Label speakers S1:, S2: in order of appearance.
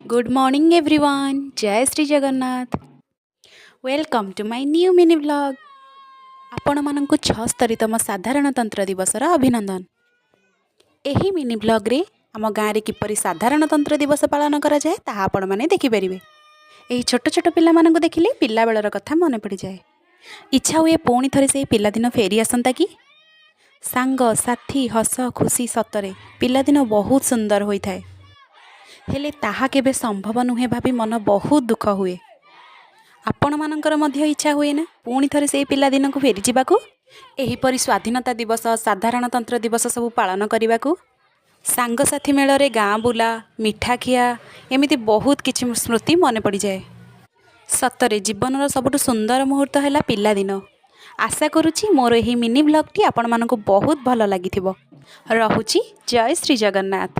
S1: Good morning everyone, Jay Shri Jagannath. Welcome to my new mini vlog. ଆପଣମାନଙ୍କୁ 76ତମ ସାଧାରଣତନ୍ତ୍ର ଦିବସର ଅଭିନନ୍ଦନ। ଏହି ମିନି ଭ୍ଲଗ୍ରେ ଆମ ଗାଁରେ କିପରି ସାଧାରଣତନ୍ତ୍ର ଦିବସ ପାଳନ କରାଯାଏ, ତାହା ଆପଣମାନେ ଦେଖିପାରିବେ। ଏହି ଛୋଟ ଛୋଟ ପିଲାମାନଙ୍କୁ ଦେଖିଲେ ପିଲାବେଳର କଥା ମନେ ପଡ଼ିଯାଏ। ଇଚ୍ଛା ହୁଏ ପୁଣି ଥରେ ସେଇ ପିଲାଦିନ ଫେରି ଆସନ୍ତା କି। ସାଙ୍ଗ ସାଥୀ, ହସ ଖୁସି, ସତରେ ପିଲାଦିନ ବହୁତ ସୁନ୍ଦର ହୋଇଥାଏ। ହେଲେ ତାହା କେବେ ସମ୍ଭବ ନୁହେଁ ଭାବି ମନ ବହୁତ ଦୁଃଖ ହୁଏ। ଆପଣମାନଙ୍କର ମଧ୍ୟ ଇଚ୍ଛା ହୁଏ ନା ପୁଣି ଥରେ ସେଇ ପିଲାଦିନକୁ ଫେରିଯିବାକୁ, ଏହିପରି ସ୍ୱାଧୀନତା ଦିବସ, ସାଧାରଣତନ୍ତ୍ର ଦିବସ ସବୁ ପାଳନ କରିବାକୁ? ସାଙ୍ଗସାଥି ମେଳରେ ଗାଁ ବୁଲା, ମିଠା ଖିଆ, ଏମିତି ବହୁତ କିଛି ସ୍ମୃତି ମନେ ପଡ଼ିଯାଏ। ସତରେ ଜୀବନର ସବୁଠୁ ସୁନ୍ଦର ମୁହୂର୍ତ୍ତ ହେଲା ପିଲାଦିନ। ଆଶା କରୁଛି ମୋର ଏହି ମିନି ଭ୍ଲଗ୍ଟି ଆପଣମାନଙ୍କୁ ବହୁତ ଭଲ ଲାଗିଥିବ। ରହୁଛି, ଜୟ ଶ୍ରୀ ଜଗନ୍ନାଥ।